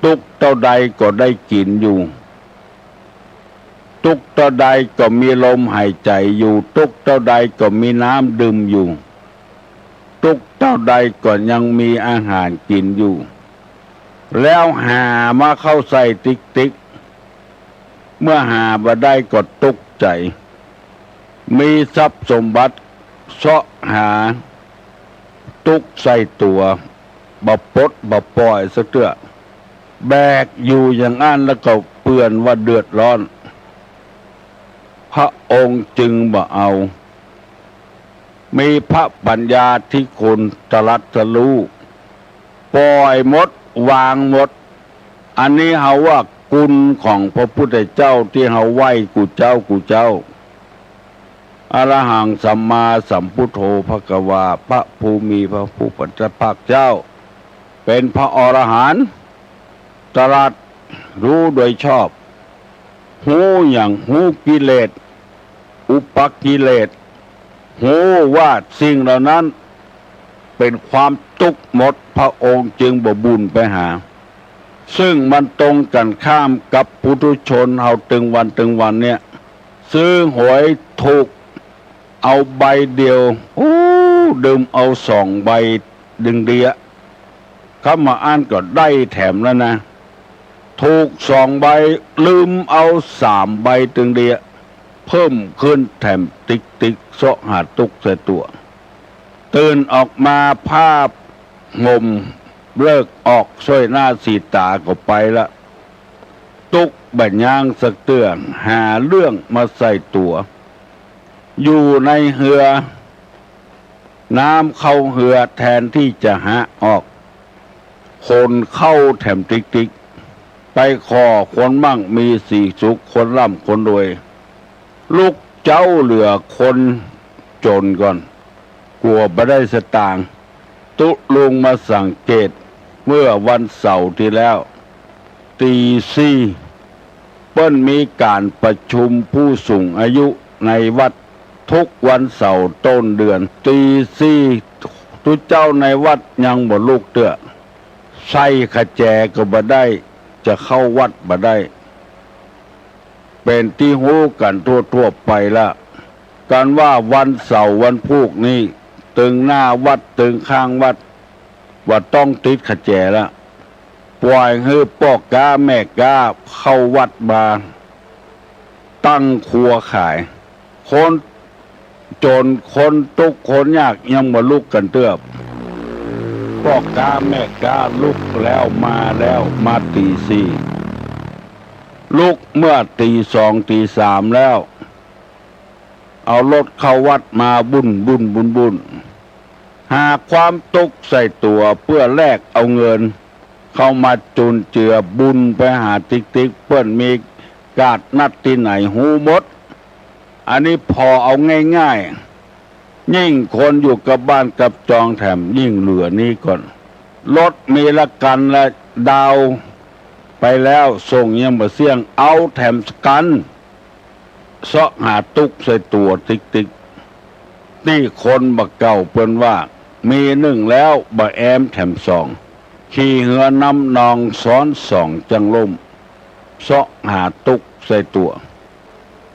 ตุ๊กเต้าใดก็ได้กิ๋นอยู่ ตุ๊กเต้าใดก็มีลมหายใจ๋อยู่ ตุ๊กเต้าใดก็มีน้ำดื่มอยู่ ตุ๊กเต้าใดก็ยังมีอาหารกิ๋นอยู่ แล้วหามาเข้าใส่ติ๊กๆ เมื่อหาบ่ได้ก็ตุ๊กใจ๋ มีทรัพย์สมบัติเซาะหาตุ๊กข์ใส่ตั๋ว บ่ปลดบ่ป่อยสักเตื้อ แบกอยู่อย่างอั้นแล้วก็เปื้อนว่าเดือดร้อน พระองค์จึงบ่เอา มีพระปัญญาธิคุณตรัสรู้ ป่อยหมด วางหมด อันนี้เฮาว่าคุณของพระพุทธเจ้าตี้เฮาไหว้กู้เจ๊ากู้เจ๊า อะระหังสัมมาสัมพุทโธภะคะวา พระผู้มีพระผู้เป็นเจ้า เป๋นพระอรหันต์ ตรัสรู้โดยชอบ ฮู้หยัง ฮู้กิเลส อุปกิเลส ฮู้ว่าสิ่งเหล่านั้นเป๋นความตุ๊กข์หมด พระองค์จึงบ่บุ่นไปหา ซึ่งมันตรงกั๋นข้ามกับปุถุชนเฮาตึงวันตึงวันเนี่ย ซื้อหวยถูกเอาใบเดียว โอ้ ดื่มเอาสองใบตึงเดีย กำบ่อั้นก็ได้แถมแล้วนะ ถูกสองใบ ดื่มเอาสามใบตึงเดีย เพิ่มขึ้นแถมติ๊กๆ เซาะหาตุ๊กข์ใส่ตั๋ว ตื่นออกมาผ้าห่มเลิกออก ส้อยหน้าสีต๋าก็ไปละ ตุ๊กข์บ่ยั้งสักเตื้อ หาเรื่องมาใส่ตั๋ว อยู่ในเฮือ น้ำเข้าเฮือแทนตี้จะหาออก คนเข้าแถมติ๊กๆ ไปขอคนมั่งมีสีสุข คนร่ำคนรวย ลุกเจ๊าเหลือคนจ๋นก่อน กั๋วบ่ได้สตางค์ ตุ๊ลุงมาสังเกตเมื่อวันเสาร์ตี้แล้ว ตี๋สี่ เปิ้นมีก๋านประชุมผู้สูงอายุในวัดทุกวันเสาร์ต้นเดือน ตี๋สี่ ตุ๊เจ้าในวัดยังบ่ลุกเตื้อ ใส่ขะแจก็บ่ได้ จะเข้าวัดบ่ได้ เป๋นตี้ฮู้กั๋นทั่วๆ ไปละ กันว่าวันเสาร์วันพูกนี้ ตึงหน้าวัดตึงข้างวัด บ่ต้องติดขะแจละ ป่อยหื้อป้อก๊าแม่ก๊าเข้าวัดมาตั้งครัวขาย คนจ๋นคนตุ๊กข์คนยากยังบ่ลุกกั๋นเตื้อ ป้อก๊าแม่ก๊าลุกแล้วมาแล้ว มาตี๋สี่ ลุกเมื่อตี๋สองตี๋สามแล้ว เอารถเข้าวัดมาบุ้นบุ้นบุ้นบุ้น หาความตุ๊กข์ใส่ตั๋วเปื้อแลกเอาเงิน เข้ามาจุนเจือบุญไปหาติ๊กๆ เปิ้นมีกาดนัดตี้ไหนฮู้หมด อันนี้ผ่อเอาง่ายๆ ยิ่งคนอยู่กับบ้านกับจองแถมยิ่งเหลือนี้ก่อน รถมีละกั๋นและดาวน์ไปแล้ว ส่งยังบ่เสี้ยง เอาแถมสกั๋น เซาะหาตุ๊กข์ใส่ตั๋วติ๊กๆ ตี้คนบ่าเก่าเปิ้นว่า มีนึ่งแล้วบ่าแอ้มแถมสอง ขี่เฮือนำนองซ้อนสองจั้งล้ม เซาะหาตุ๊กข์ใส่ตั๋ว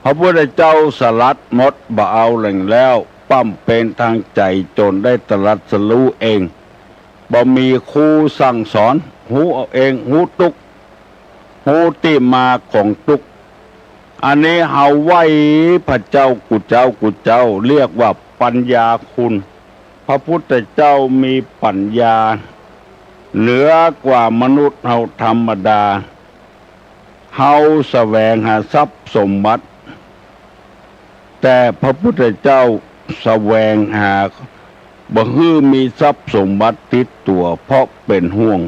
พระพุทธเจ้าสลัดหมดบ่าเอาแหล่งแล้ว ป้ำเปรนตางใจ๋จ๋นได้ตรัสฮู้เอง บ่มีครูสั่งสอน ฮู้เอาเอง ฮู้ตุ๊กข์ ฮู้ตี้มาของตุ๊กข์ อันนี้เฮาไหว้พระเจ้ากู้เจ้ากู้เจ้า เรียกว่าปัญญาคุณ พระพุทธเจ้ามีปัญญาเหนือกว่ามนุษย์เฮาธรรมดา เฮาแสวงหาทรัพย์สมบัติ แต่พระพุทธเจ้าแสวงหาบ่หื้อมีทรัพย์สมบัติติดตั๋ว เพราะเป๋นห่วง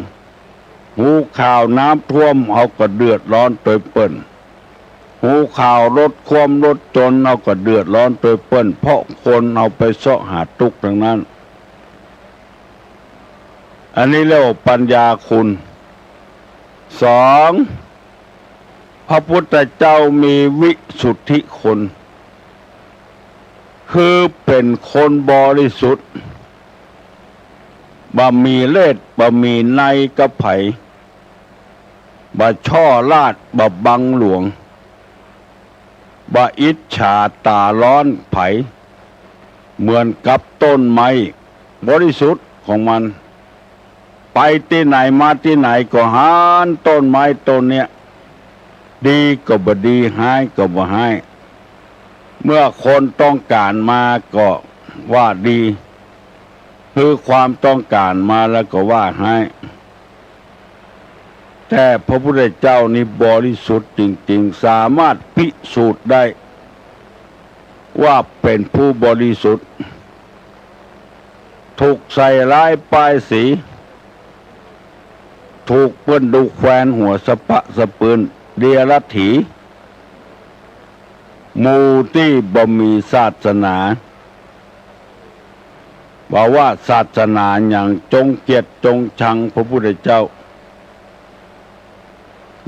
ฮู้ข่าวน้ำท่วมเฮาก็เดือดร้อนตวยเปิ้น ฮู้ข่าวรถคว่ำรถจนเฮาก็เดือดร้อนตวยเปิ้น เพราะคนเฮาไปเซาะหาตุ๊กข์ตังนั้น อันนี้เรียกว่าปัญญาคุณ สอง พระพุทธเจ้ามีวิสุทธิคุณ คือเป๋นคนบริสุทธิ์ บ่มีเล่ห์ บ่มีในกับใผ บ่ช่อราช บ่บังหลวง บ่อิจฉาต๋าฮ้อนใผ เหมือนกับต้นไม้บริสุทธิ์ของมัน ไปตี้ไหนมาตี้ไหนก็หันต้นไม้ต้นเนี้ย ดีก็บ่ดี ฮ้ายก็บ่ฮ้าย เมื่อคนต้องก๋านมาก็ว่าดี คือความต้องก๋านมาแล้วก็ว่าฮ้าย แต่พระพุทธเจ้านี่บริสุทธิ์จริงๆ สามารถพิสูจน์ได้ว่าเป๋นผู้บริสุทธิ์ ถูกใส่ร้ายป้ายสี ถูกเปิ้นดูแควนหัวสะปะสะปืน เดียรถี หมู่ตี้บ่มีศาสนา บ่ว่าศาสนาหยัง จงเกลียดจงชังพระพุทธเจ้า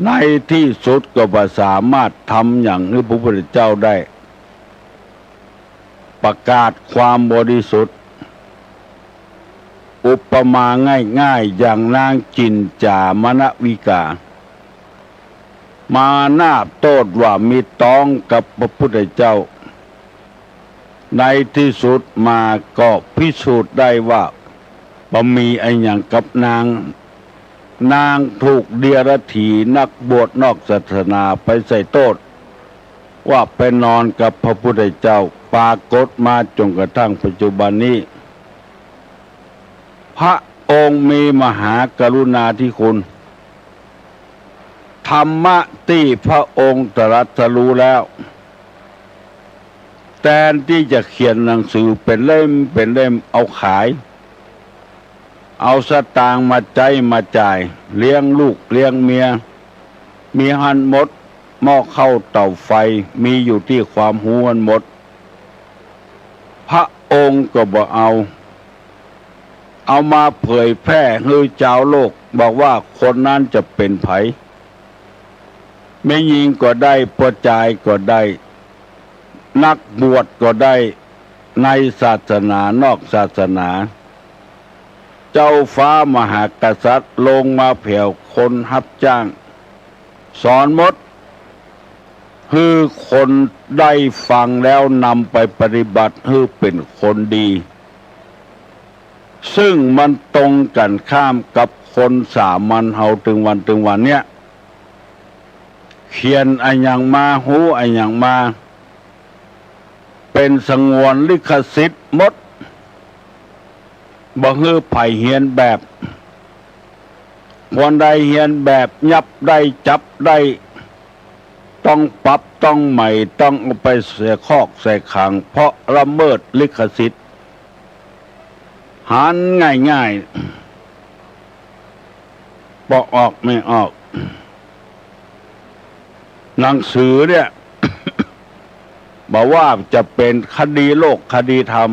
ในตี้สุดก็บ่สามารถทำหยังหื้อพระพุทธเจ้าได้ ประกาศความบริสุทธิ์ อุปมาง่ายๆ อย่างนางจินจ๋ามณวิกา มานาบโต้ษว่ามีต๊องกับพระพุทธเจ้า ในตี้สุดมาก็พิสูจน์ได้ว่าบ่มีอะหยังกับนาง นางถูกเดียรถีนักบวชนอกศาสนาไปใส่โต้ษ ว่าไปนอนกับพระพุทธเจ้า ปรากฏมาจ๋นกระทั่งปัจจุบันนี้ พระองค์มีมหากรุณาธิคุณ ธรรมะตี้พระองค์ตรัสฮู้แล้ว แตนตี้จะเขียนหนังสือเป๋นเล่มเป๋นเล่มเอาขาย เอาสตางค์มาใจ๊มาจ่าย เลี้ยงลูกเลี้ยงเมีย มีหั้นหมด หม้อข้าวเต๋าไฟ มีอยู่ตี้ความฮู้หั้นหมด พระองค์ก็บ่เอา เอามาเผยแพร่หื้อจาวโลก บอกว่าคนนั้นจะเป๋นใผ แม่ญิงก็ได้ ป้อจายก็ได้ นักบวชก็ได้ ในศาสนานอกศาสนา เจ้าฟ้ามหากษัตริย์ลงมาแผวคนฮับจ้าง สอนหมด หื้อคนได้ฟังแล้วนำไปปฏิบัติหื้อเป๋นคนดี ซึ่งมันตรงกั๋นข้ามกับคนสามัญเฮาตึงวันตึงวันเนี้ย เขียนอะหยังมา ฮู้อะหยังมา เป๋นสงวนลิขสิทธิ์หมด บ่หื้อใผเฮียนแบบ คนใดเฮียนแบบยับได้จับได้ ต ต้องปรับ ต้องใหม่ ต้องเอาไปใส่คอกใส่ขัง เพราะละเมิดลิขสิทธิ์ หันง่ายๆ บ่ออกไม่ออก หนังสือเนี่ย บ่ว่าจะเป๋นคดีโลกคดีธรรม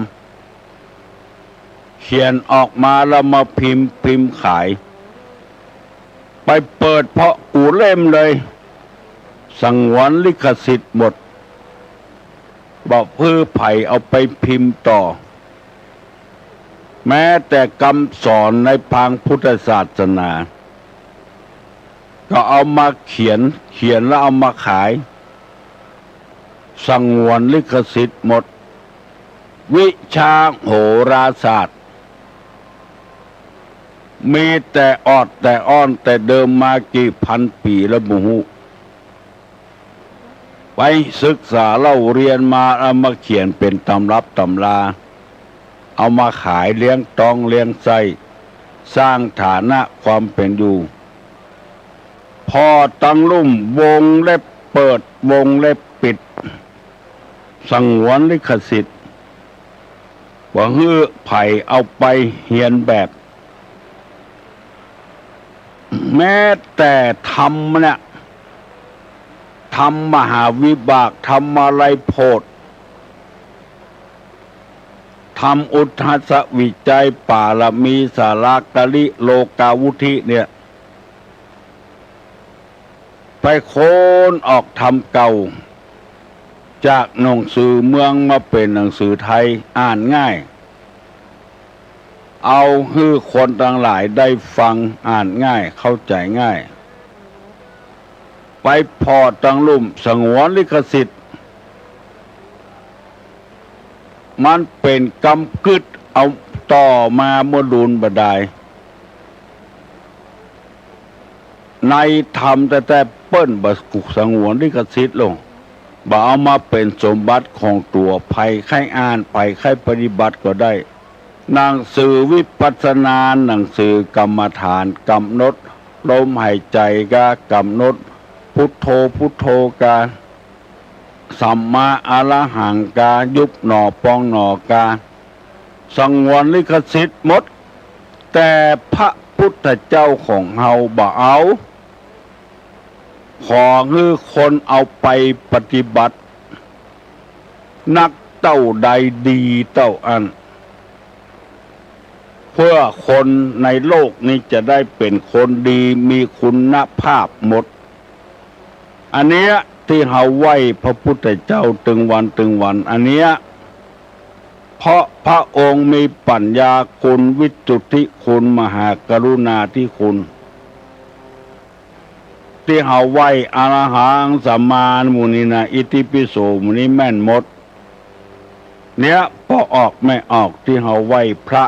เขียนออกมาแล้วมาพิมพ์ พิมพ์ขาย ไปเปิดเผาะกู้เล่มเลย สงวนลิขสิทธิ์หมด บ่หื้อใผเอาไปพิมพ์ต่อ แม้แต่กำสอนในปางพุทธศาสนา ก็เอามาเขียน เขียนแล้วเอามาขาย สงวนลิขสิทธิ์หมด วิชาโหราศาสตร์ มีแต่ออดแต่อ้อนแต่เดิมมากี่พันปี๋แล้วบ่ฮู้ ไปศึกษาเล่าเรียนมา เอามาเขียนเป๋นตำรับตำรา เอามาขายเลี้ยงต๊องเลี้ยงไส้ สร้างฐานะความเป๋นอยู่ ผ่อตังลุ่ม วงเล็บเปิด วงเล็บปิด สงวนลิขสิทธิ์ บ่หื้อใผเอาไปเลียนแบบ แม้แต่ธรรมเนี่ย ธรรมมหาวิบาก ธรรมาลัยโพธิ์ ธรรมอุทธัสสวิจัย ปารมีสาระกริ โลกาวุฒิเนี่ย ไปค้นออกธรรมเก่า จากหนังสือเมืองมาเป๋นหนังสือไทย อ่านง่าย เอาหื้อคนตังหลายได้ฟัง อ่านง่าย เข้าใจ๋ง่าย ไปผ่อตังลุ่ม สงวนลิขสิทธิ์ มันเป๋นกำกึ๊ด เอาต่อมาเมื่อดูนบ่ดาย ในธรรมแต๊ๆ เปิ้นบ่สงวนลิขสิทธิ์ลง บ่เอามาเป๋นสมบัติของตั๋ว ใผใค่อ่าน ใผใค่ปฏิบัติก็ได้ หนังสือวิปัสสนา หนังสือกรรมฐาน กำหนดลมหายใจ๋กา กำหนดพุทโธ พุทโธกา สัมมาอรหังกา ยุบหนอปองหนอกา สงวนลิขสิทธิ์หมด แต่พระพุทธเจ้าของเฮาบ่เอา ขอหื้อคนเอาไปปฏิบัติ นักเต้าใดดีเต้าอั้น เพื่อคนในโลกนี้จะได้เป๋นคนดี มีคุณภาพหมด อันเนี้ยตี้เฮาไหว้พระพุทธเจ้าตึงวันตึงวัน อันเนี้ย เพราะพระองค์มีปัญญาคุณ วิสุทธิคุณ มหากรุณาธิคุณ ตี้เฮาไหว้ อะระหังสัมมาสัมพุทธัสสะ อิติปิโส หมู่นี้แม่นหมด เนี้ย บ่ออกไม่ออก ตี้เฮาไหว้พระ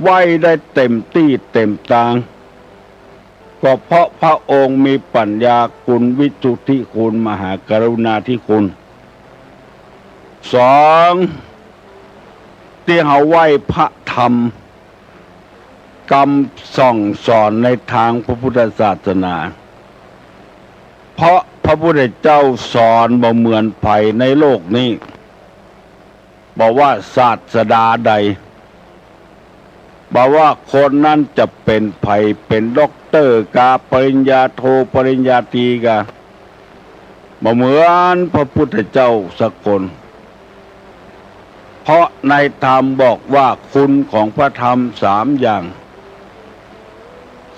ไหว้ได้เต็มตี้เต็มตาง ก็เพราะพระองค์มีปัญญาคุณ วิสุทธิคุณ มหากรุณาธิคุณ สอง ตี้เฮาไหว้พระธรรม กำสั่งสอนในตางพระพุทธศาสนา เพราะพระพุทธเจ้าสอนบ่เหมือนใผในโลกนี้ บ่ว่าศาสดาใด บ่ว่าคนนั้นจะเป๋นใผ เป๋นด็อกเตอร์กา ปริญญาโท ปริญญาตรีกา บ่เหมือนพระพุทธเจ้าสักคน เพราะในธรรมบอกว่าคุณของพระธรรมสามอย่าง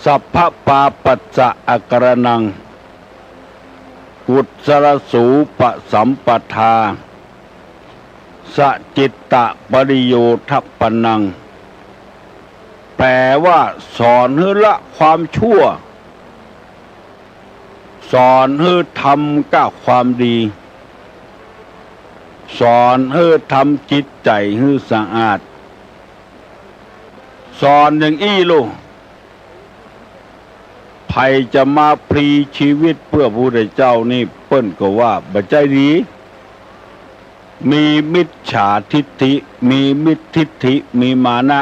สัพพปาปัสสะอะการะณัง กุศลสูปสัมปทา สจิตตะปริโยทปปะณัง แปลว่าสอนหื้อละความชั่ว สอนหื้อทำก้าความดี สอนหื้อทำจิตใจ๋หื้อสะอาด สอนอย่างอี้ลูก ใผจะมาพลีชีวิตเปื้อพระพุทธเจ้านี่ เปิ้นก็ว่าบ่ใจ้ดี มีมิจฉาทิฏฐิ มีมิจฉาทิฏฐิ มีมานะ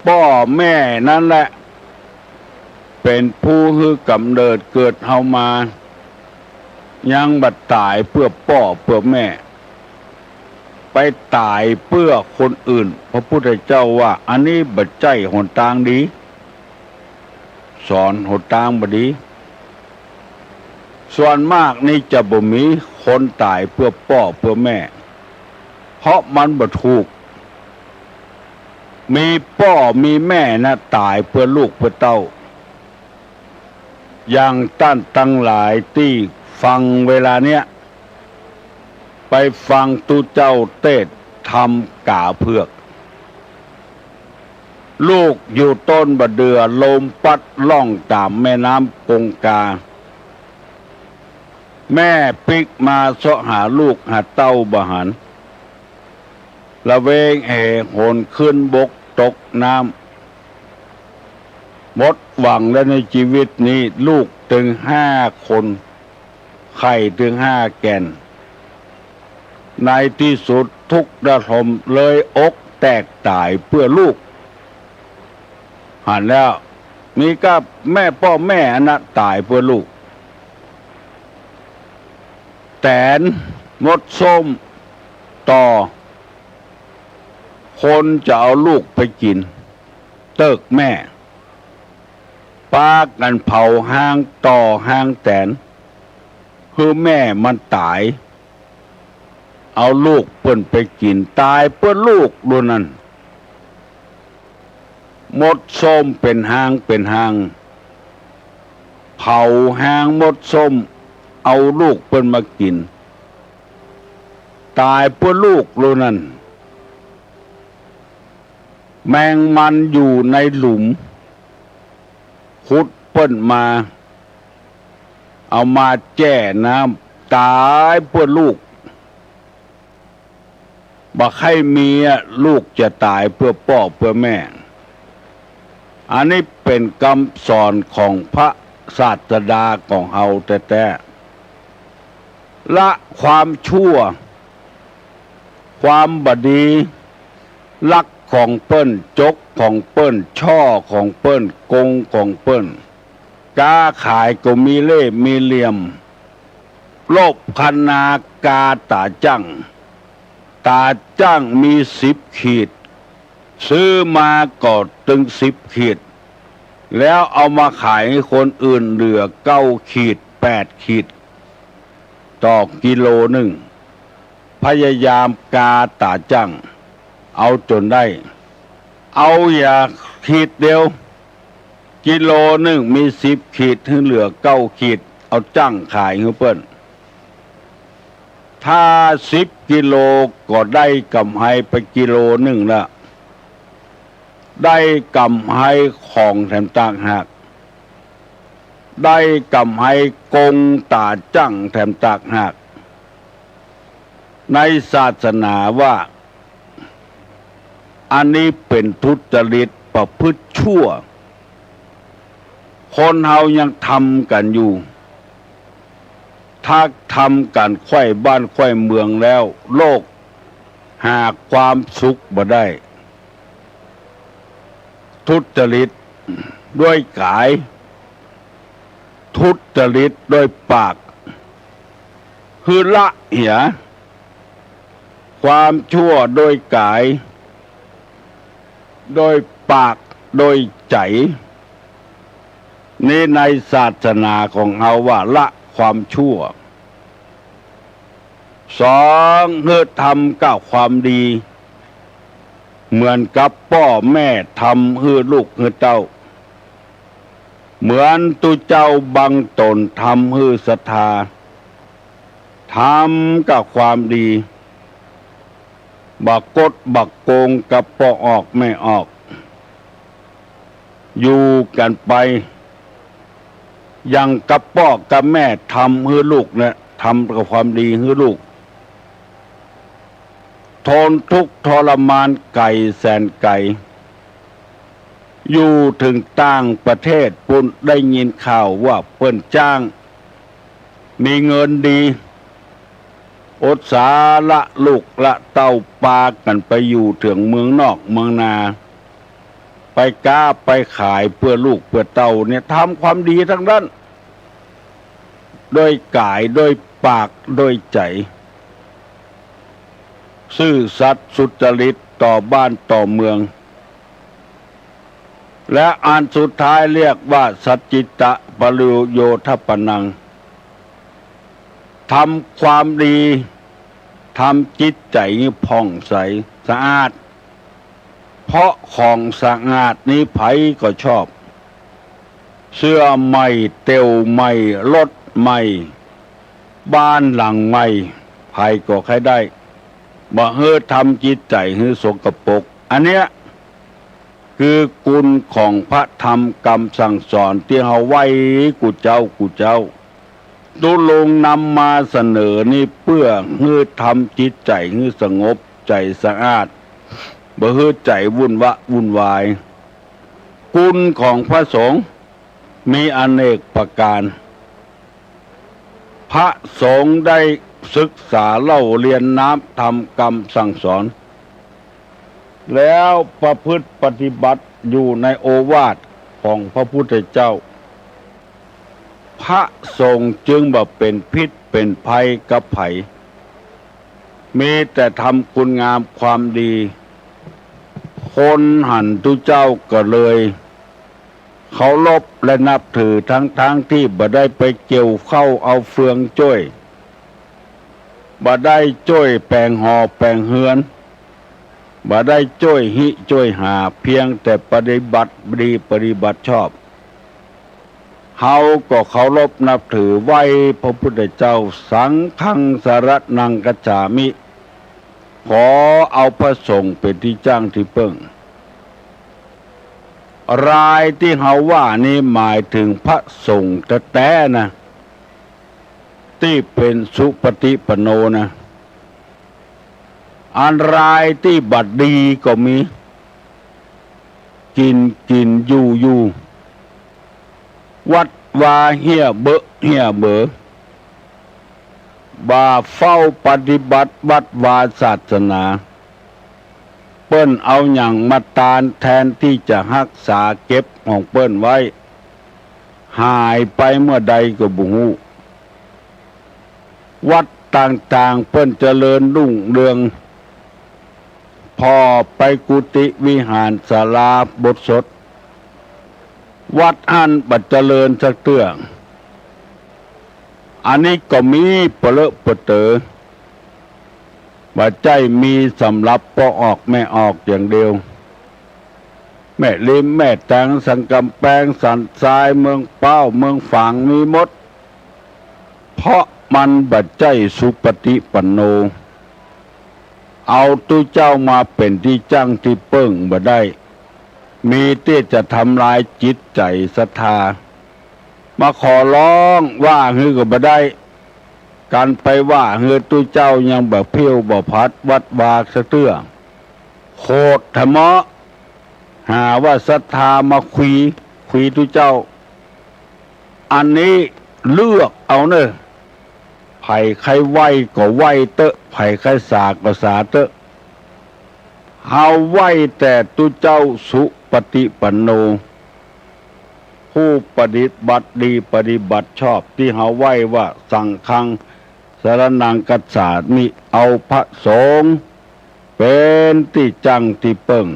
ป้อแม่นั้นแหละ เป๋นผู้หื้อก๋ำเนิดเกิดเฮามา ยังบ่ต๋ายเปื้อป้อเปื้อแม่ ไปต๋ายเปื้อคนอื่น พระพุทธเจ้าว่า อันนี้บ่ใจ้หนตางดี สอนหนตางบ่ดี ส่วนมากนี่จะบ่มีคนต๋ายเปื้อป้อเปื้อแม่ เพราะมันบ่ถูก มีป้อมีแม่นะ ต๋ายเปื้อลูกเปื้อเต้า อย่างต้านตังหลายตี้ฟังเวลาเนี้ย ไปฟังตุ๊เจ้าเตสน์ธรรมก๋าเผือก ลูกอยู่ต้นบ่าเดื่อ ลมปั๊ดล่องต๋ามแม่น้ำกงกา แม่ปิ๊กมาเซาะหาลูกหาเต้าบ่หัน ละเวงแหหนขึ้นบกตกน้ำ หมดหวังแล้วในจีวิตนี้ ลูกตึงห้าคน ไข่ตึงห้าแก่น ในตี้สุดทุกข์ระทมเลยอกแตกต๋ายเปื้อลูก หันแล้ว มีก้าแม่ป้อแม่อันนะต๋ายเปื้อลูก แต๋นมดส้มต่อ คนจะเอาลูกไปกิ๋น เติ๊กแม่ ปากั๋นเผาฮางต่อฮางแต๋น หื้อแม่มันต๋าย เอาลูกเปิ้นไปกิ๋น ต๋ายเปื้อลูกดูนั้น มดส้มเป๋นฮางเป๋นฮาง เผาฮางมดส้ม เอาลูกเปิ้นมากิ๋น ต๋ายเปื้อลูกดูนั้น แมงมันอยู่ในหลุม ขุดเปิ้นมา เอามาแจ้น้ำ ต๋ายเปื้อลูก บ่ใค่มีอะ ลูกจะต๋ายเปื้อป้อเปื้อแม่ อันนี้เป๋นกำสอนของพระศาสดาของเฮาแต๊ๆ ละความชั่ว ความบ่ดี ลักของเปิ้น จกของเปิ้น ช่อของเปิ้น โกงของเปิ้น ก๊าขายก็มีเล่ห์มีเหลี่ยม ลบคณากาต๋าจั้ง ต๋าจั้งมีสิบขีด ซื้อมาก็ตึงสิบขีด แล้วเอามาขายหื้อคนอื่นเหลือเก้าขีด แปดขีด ต่อกิโลนึ่ง พยายามกาต๋าจั้ง เอาจ๋นได้ เอาอย่าขีดเดียว กิโลนึ่งมีสิบขีด หื้อเหลือเก้าขีด เอาจั้งขายหื้อเปิ้น ถ้าสิบกิโลก็ได้ก๋ำไรไปกิโลนึ่งละ ได้ก๋ำไรของแถมต่างหาก ได้ก๋ำไรโกงต๋าจั้งแถมต่างหาก ในศาสนาว่า อันนี้เป๋นทุจริตประพฤติชั่ว คนเฮายังทำกั๋นอยู่ ถ้าทำกั๋นใคว่บ้านใคว่เมืองแล้ว โลกหาความสุขบ่ได้ ทุจริตด้วยก๋าย ทุจริตด้วยปาก หื้อละเหีย ความชั่วด้วยก๋าย ด้วยปาก ด้วยใจ๋ นี่ในศาสนาของเฮาว่าละความชั่ว สอง หื้อทำก้าความดี เหมือนกับป้อแม่ทำหื้อลูกหื้อเต้า เหมือนตุ๊เจ้าบางต๋นทำหื้อศรัทธา ทำก้าความดี บ่กดบ่โกงกับป้อออกแม่ออก อยู่กั๋นไป อย่างกับป้อกับแม่ทำหื้อลูกเนี่ย ทำก้าความดีหื้อลูก ทนทุกข์ทรมานไก๋แสนไก๋ อยู่เถิงต่างประเทศปู๊น ได้ยินข่าวว่าเปิ้นจ้าง มีเงินดี อดสาละลูกละเต้า ปากั๋นไปอยู่เถิงเมืองนอกเมืองนา ไปก๊าไปขายเปื้อลูกเปื้อเต้าเนี่ย ทำความดีตังนั้น โดยก๋าย โดยปาก โดยใจ๋ ซื่อสัตย์สุจริตต่อบ้านต่อเมือง และอันสุดท้ายเรียกว่า สัจจิตตะปริโยทปนัง ทำความดี ทำจิตใจ๋ให้ผ่องใสสะอาด เพราะของสะอาดนี้ใผก็ชอบ เสื้อใหม่ เตี๋ยวใหม่ รถใหม่ บ้านหลังใหม่ ใผก็ใค่ได้ บ่หื้อทำจิตใจ๋หื้อสกปรก อันเนี้ย คือกุณของพระธรรมกำสั่งสอนตี้เฮาไหว้กู้เจ๊ากู้เจ๊า ตุ๊ลุงนำมาเสนอนี่เปื้อหื้อทำจิตใจ๋หื้อสงบ ใจ๋สะอาด บ่หื้อใจ๋วุ่นวะวุ่นวาย กุณของพระสงฆ์มีอเนกประการ พระสงฆ์ได้ศึกษาเล่าเรียนน้ำธรรมกำสั่งสอน แล้วประพฤติปฏิบัติอยู่ในโอวาทของพระพุทธเจ้า พระสงฆ์จึงบ่เป๋นพิษเป๋นภัยกับใผ มีแต่ทำคุณงามความดี คนหันตุ๊เจ้าก็เลย เคารพและนับถือ ทั้งๆ ตี้บ่ได้ไปเกี่ยวข้าวเอาเฟืองจ้วย บ่ได้จ้วยแป๋งหอแป๋งเฮือน บ่ได้จ้วยฮิจ้วยหา เพียงแต่ปฏิบัติดีปฏิบัติชอบ เฮาก็เคารพนับถือไหว้พระพุทธเจ้า สังฆังสรณังคัจฉามิ ขอเอาพระสงฆ์เป๋นตี้จั้งตี้เปิ้ง รายตี้เฮาว่านี้หมายเถิงพระสงฆ์แต๊ๆ นะ ตี้เป๋นสุปฏิปันโนนะ อันรายตี้บ่ดีก็มี กิ๋นกิ๋นอยู่อยู่ วัดวาเฮี้ยเบอะเฮี้ยเบอ บ่าเฝ้าปฏิบัติวัดวาศาสนา เปิ้นเอาหยังมาตานแทนตี้จะฮักษาเก็บของเปิ้นไว้ หายไปเมื่อใดก็บ่ฮู้ วัดต่างๆ เปิ้นเจริญรุ่งเรือง ผ่อไปกุฏิวิหารศาลาบทสด วัดอั้นบ่เจริญสักเตื้อ อันนี้ก็มีปะเลอะปะเต๋อ บ่ใจ้มีสำหรับป้อออกแม่ออกอย่างเดียว แม่ริม แม่แตง สันก๋ำแปง สันทราย เมืองพร้าว เมืองฝาง มีหมด เพราะมันบ่ใจ้สุปฏิปันโน เอาตุ๊เจ้ามาเป๋นตี้จั้งตี้เปิ้งบ่ได้ มีตี้จะทำลายจิตใจ๋ศรัทธา มาขอร้องว่าหื้อก็บ่ได้ กันไปว่าหื้อตุ๊เจ้ายังบ่เพี้ยวบ่ผลัดวัดวาสักเตื้อ โขดแถมะ หาว่าศรัทธามาขวี ขวีตุ๊เจ้า อันนี้เลือกเอาเน่อ ใผใค่ไหว้ก็ไหว้เต๊อะ ใผใค่สาก็สาเต๊อะ เฮาไหว้แต่ตุ๊เจ้าสุปฏิปันโน ผู้ปฏิบัติดีปฏิบัติชอบ ตี้เฮาไหว้ว่าสังฆังสรณังคัจฉามิ เอาพระสงฆ์เป๋นตี้จั้งตี้เปิ้ง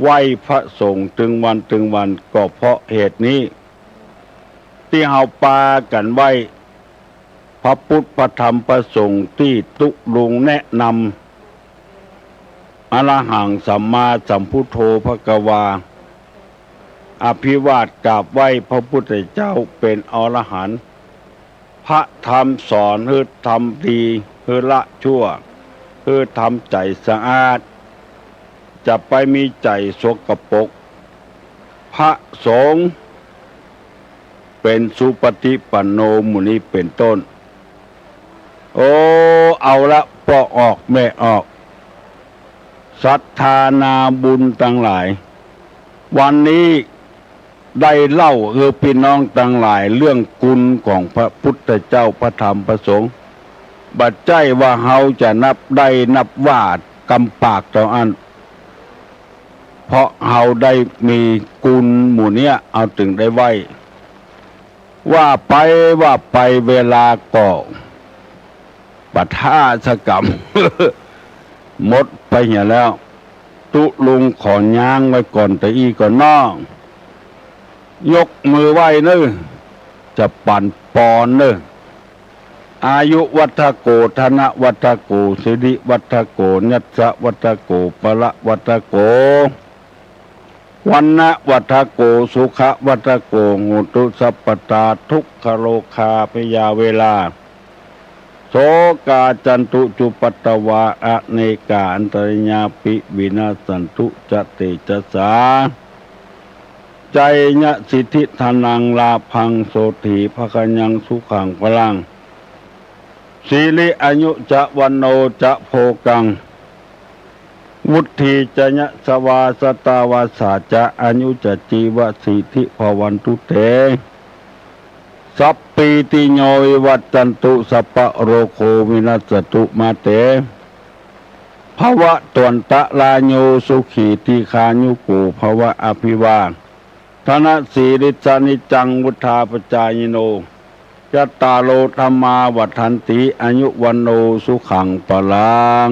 ไหว้พระสงฆ์ตึงวันตึงวัน ก็เพราะเหตุนี้ ตี้เฮาปากั๋นไหว้พระพุทธพระธรรมพระสงฆ์ตี้ตุ๊ลุงแนะนำ อะระหังสัมมาสัมพุทโธภะคะวา อภิวาทกราบไหว้พระพุทธเจ้าเป๋นอรหันต์ พระธรรมสอนหื้อทำดี หื้อละชั่ว หื้อทำใจ๋สะอาด จะไปมีใจ๋สกปรก พระสงฆ์เป๋นสุปฏิปันโนหมู่นี้เป๋นต้น โอ้ เอาละ ป้อออกแม่ออก ศรัทธานาบุญตังหลาย วันนี้ได้เล่าหื้อปี้น้องตังหลายเรื่องกุณของพระพุทธเจ้า พระธรรม พระสงฆ์ บ่ใจ้ว่าเฮาจะนับได้นับว่ากำปากเต้าอั้น เพราะเฮาได้มีกุณหมู่เนี้ย เฮาตึงได้ไหว้ ว่าไปว่าไปเวลาก็ปะทะสะก๋ำ หมดไปเหียแล้ว ตุ๊ลุงขอย้างไว้ก่อนตะอี้ก่อนเนาะ ยกมือไหว้เน่อ จะปั๋นปอนเน่อ อายุวัฑโก ธนวัฑโก สิริวัฑโก ยัสสะวัฑโก พละวัฑโก วรรณวัฑโก สุขวัฑโก โหตุสัพพะตา ทุกขโรคาพยาเวรา โศกาจันตุจุปปัตตวา อเนกาอันตรายาปิ วินัสสันตุจะเตจะสา ชัยยะสิทธิธนัง ลาภังโสฏฐีภะคะยัง สุขังพลัง สิริอายุจะวัณโณจะโภคัง วุฑฒีจะยะสวา สะตะวาสาจะ อายุจะจีวะสิทธิภะวันตุเต สัพพีติโยวิวัชชันตุ สัพพะโรโควินัสสะตุ มาเต ภะวะตวันตะราโย สุขีทีฆายุโกภะวะ อภิวาทะนะสีลิสสะ นิจจังวุฑฒาปะจายิโน จัตตาโรธัมมาวัฑฒันติ อายุวัณโณสุขังพลัง